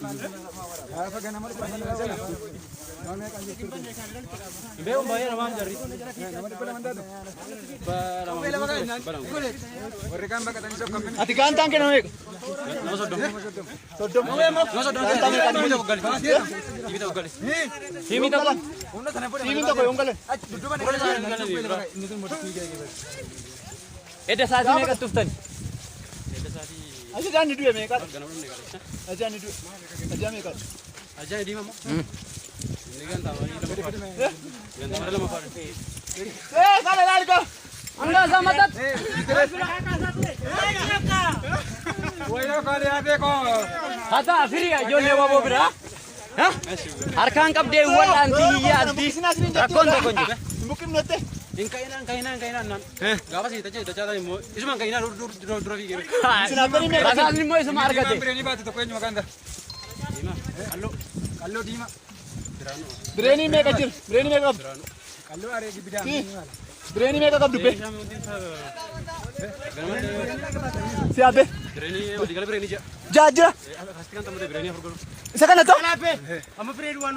Gaafa ganama dhufan sana nama meeqaan jechuudha? Beeku baay'ee namaan jarri. Nama 200 taatu. Warri kaan baqatanii sokkan. Ati gaantaan kenna meeqa? Nama 30. 30. Nama 30. Dhibbi tokko gali. Dhibbi tokko gali. Siimii tokko. Siimiin tokko yoon galan. Edda sa'aatii meeqa tuftani? Ajajaan ni du'e meeqadha? Ajajaan ni du'e. Ajajaa meeqadha? Ajaan diimaa moo? Inni gantaa lama. Gantaa lama faadha. Ee kana laal gaa. Wayyoo kaalee beekoo. Hataa firii ijoollee waboo biraa. Harkaan qabdee wal'aantii hiyyaatti rakkoon tokko hin jiru. Hin buqqifnette. Hin ka'inaan ka'inaan ka'inaan naan. Gaafa si dachaa dachaa immoo isuma ka'inaan dura dura fiigee. Sinaapparii meeqa? Rasaasni immoo isuma argate. Bireenii baate tokko eenyu maqaan isaa? Qalloo. Qalloo diimaa. Bireenii meeqa jira? Bireenii meeqa qabdu? Qalloo aree gibbidaa. Bireenii meeqa qabdu be? Si abbe. Bireenii waliigala bireenii ja'a. Ja'a jira. Akkasitti kan tammate bireenii afur godhu. Isa kana ta'u?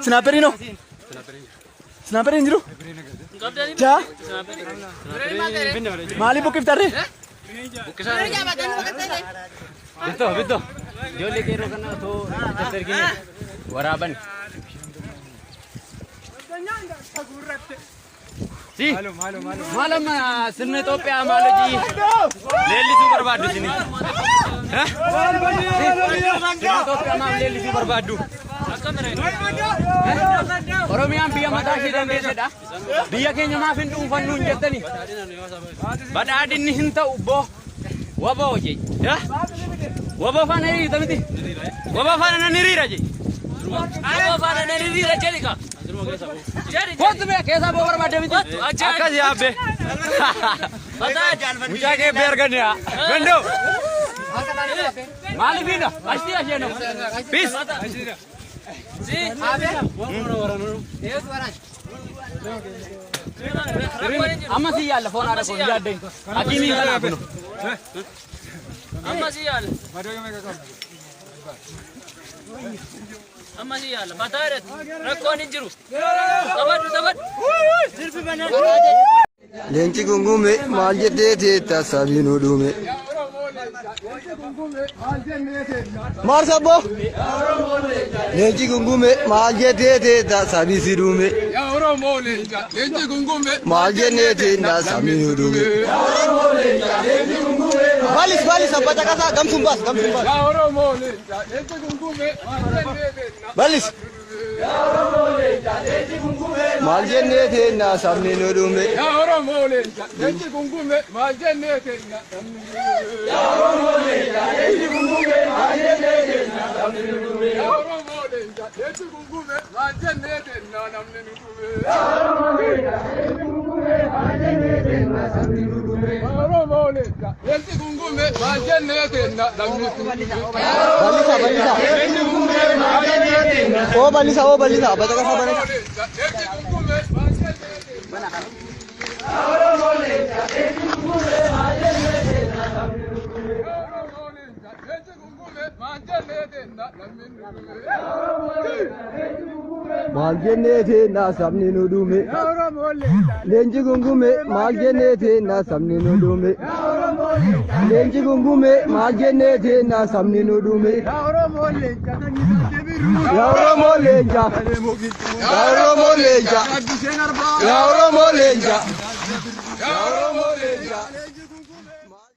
Sinaapparii noo? Sinaapparii hin jiru? Ja'a. Bireenii Maaliif buqqiftarree? Bitto bitto. Ijoollee qeerroo kana otoo itti ergine waraaban. Si. Maalo maalo. Maal amma sirna Itoophiyaa maal hojii leellisuu barbaaddu isin? Sirna Itoophiyaa maal leellisuu barbaaddu? Oromiyaan biyya mataa ishee dandeessedha. Biyya keenya maaf hin dhuunfannu hin jettani? Badhaadhinni hin ta'u boo. Waboo jee. Waboo faana hiriirta miti? Waboo faana nan hiriira jee. Waboo faana nan hiriira jedhi ka. Kottu bee keessaa boo barbaadde miti? Akkas yaabbee. Mucaa kee bee arganne haa. Gandoo. Maaliif hidha? Ashtii asheenoo. Peace. Amma si yaalla foon haadha koo hin yaaddain. Hakiimiin kanaa kuno. Amma si yaala. Madoo yoo meeqa qabna? Amma si yaala. Mataa irratti rakkoon hin jiru. Taphadhu taphadhu. Leenci gungume maal jettee teetta sabiin dhume. Maal sabbo? Leenci gungume maal jettee teetta sabii si dhume. Yaa Oromoo leenca leenci gungume. Maal jennee teenna sabiin dhume. Balis balis abbaa caqasaa gamsuun baas gamsuun baas. Yaa Oromoo leenca leenci gungume. Maal jennee teenna? Balis. Maal jennee teenna sabni nu dhume. Yaa Oromoo leenca leenci gungume. Maal jennee teenna? Yaa Oromoo leenca leenci gungume. Maal jennee teenna? Yaa Oromoo leenca leenci gungume. Maal jennee teenna namni nu dhume. Yaa Oromoo leenca leenci gungume. Maal jennee teenna namni nu dhume. Yaa Oromoo leenca leenci gungume. Maal jennee teenna namni nu dhume. Balisa balisa. Oo balisa oo balisa abbaa caqasaa balisa. Leenci gungume. Maal jennee teenna? Maal jennee teenna sabni nu dhume. Leenci gungume maal jennee teenna sabni nu dhume. Leenci gungume maal jennee teenna sabni nu dhume. Yaa Oromoo leenca. Yaa Oromoo leenca. Yaa Oromoo leenca. Yaa Oromoo leenca.